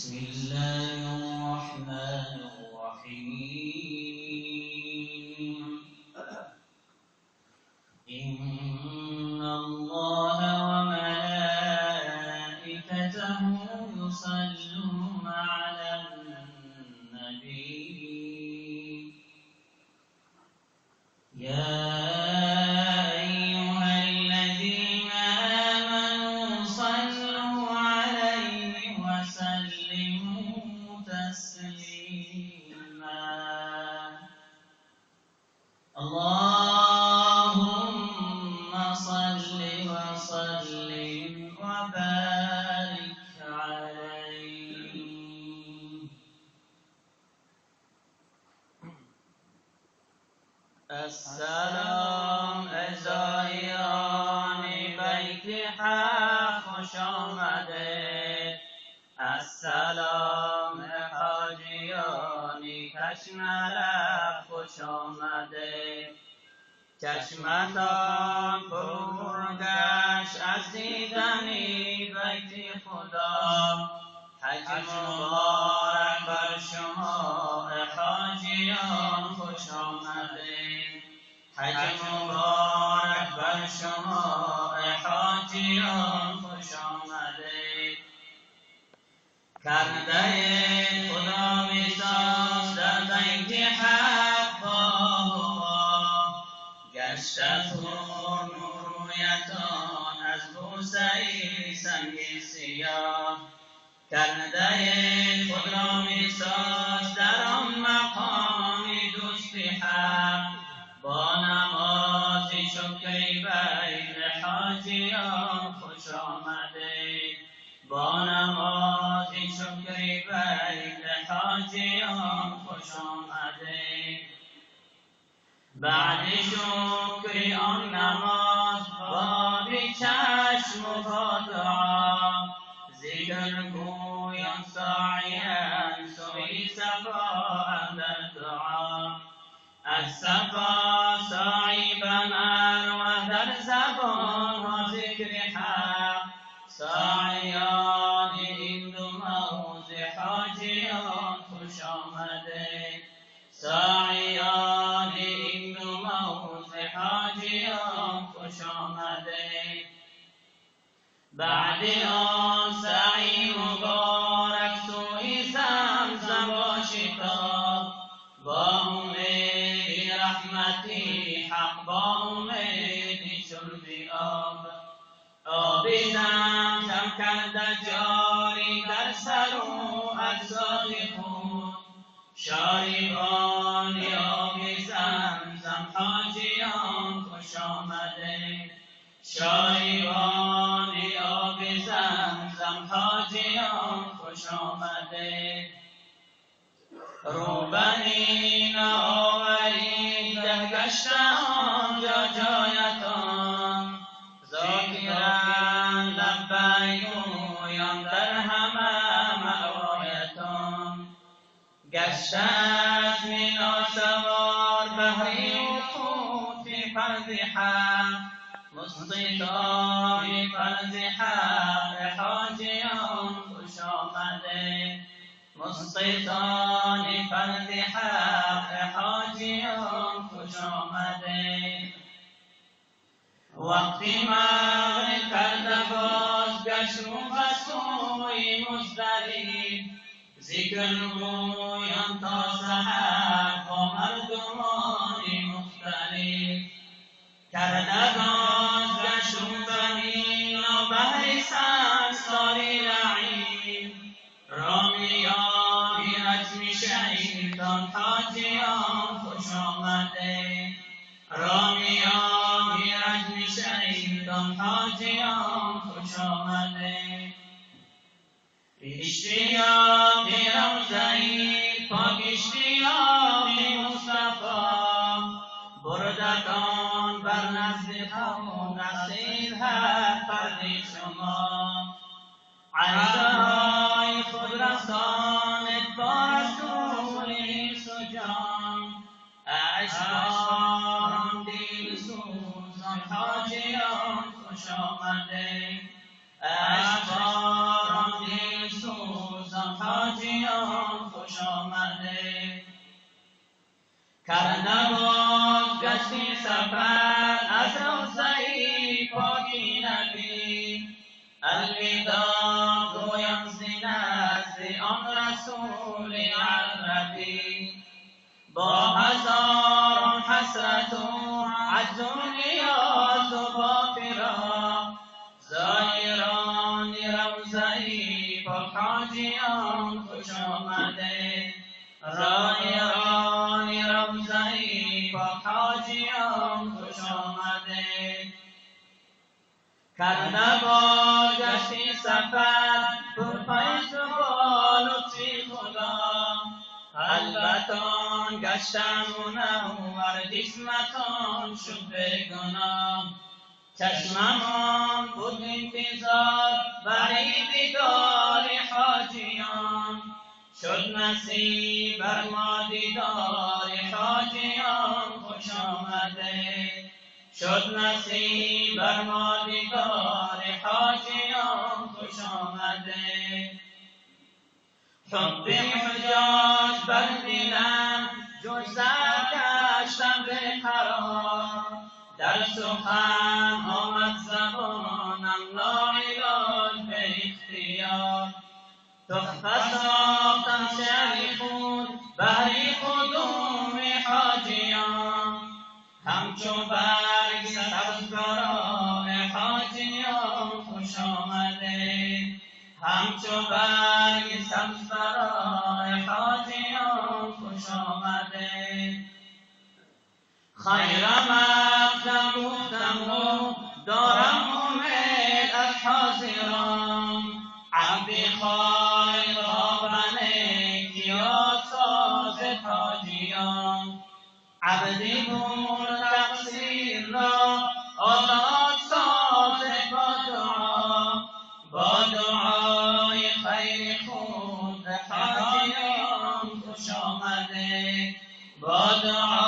بسم الله الرحمن الرحيم. إن الله وملائكته يصلون على النبي يا أيها الذين آمنوا صلوا عليه وسلموا تسليما. اللهم صل وسلم وبارك عليه. السلام زائران بیت حق خوش آمده، السلام حاجیان تشنه لب خوش آمده. چشمتان پرگشت از دیدن بیت خدا، حج مبارک بر شما حاجیان خوش آمده. حج مبارک بر شما حاجیان خوش آمده. کرده خدا بساز در بیت حق با گشته پر نورویتان از بوسه سنگ سیاه. کرده خود را میساز در آن مقام دوستی حق، با نماز شکری بیت حاجیان خوش آمده. با نماز شکری بیت حاجیان خوش آمده. بعد شکر آن نماز با چشم و با دعا، ذکر گویان ساعیان سوی صفا اندر دعا. از صفا ساعی به مروه در زبان ها ذکر حق، ساعیان این دو موضع حاجیان خوش آمده. ساعیان این دو موضع حاجیان خوش آمده. بعد آن سعی مبارک سوی زمزم با شتاب، با امید رحمتی حق با امید شرب آب. آب زمزم کرده جاری در سر و اجزای خود، شاربان آب زمزم حاجیان خوش آمده. شاربان آب زمزم حاجیان خوش آمده. روبنین آورید ده گشته آنجا جایتان، ذاکران لبیک گویان در همه مأوایتان. گشته از مینا سوار بهر وقوف فرض حق، مستطاع فرض حق حاجیان خوش آمده. مستطاع فرض حق حاجیان خوش آمده. وقتی مغرب کرده باز گشت رو به سوی مزدلف، ذکر گویان تا سحر با مردمان مختلف. کرده باز گشت رو به مینا بهر سنگسار لعین، رامیان رجم شیطان حاجیان خوش آمده. رامیان رجم شیطان حاجیان خوش آمده. اشتیاق روضه پاک اشتیاق مصطفی، بردتان بر نزد قوم رسید هر فرد شما. عرضهای خود رساند با رسول سجان، اشکاران دل سوزان حاجیان خوش آمده. اشکاران دل سوزان حاجیان خوش آمده. کرده باز گشتی سفر از روضه پاکی نبی، الوداع گویم ز نزد آن رسول عربی. با هزاران حسرت و عجز و نیاز و با فراق، زایران روضه پاک حاجیان خوش آمده. زایران روضه پاک حاجیان خوش آمده. کرده باز گشتی سفر پر فیض و با لطف خدا، قلبتان گشتم منور جسمتان شد به گناه. چشممان بود انتظار برای دیدار حاجیان، شد نصیب بر ما دیدار حاجیان خوش آمده. شد نصیب بر ما دیدار حاجیان خوش آمده. حب حجاج بر دلم جوش زد گشتم به قرار، در سخن آمد زبانم لاعلاج به اختیار. تحفه ساختم شعر خود بهر قدوم حاجیان، همچو برگ سبز برای حاجیان خوش آمده. همچو برگ سبز برای حاجیان خوش آمده. خیر مقدم گفتم و دارم امید از حاضران، عبد خالق را کیا ساز حاجیان. عبدی پر تقصیر را آزاد ساز با دعا، با دعای خیر خود حاجیان خوش آمده. با دعا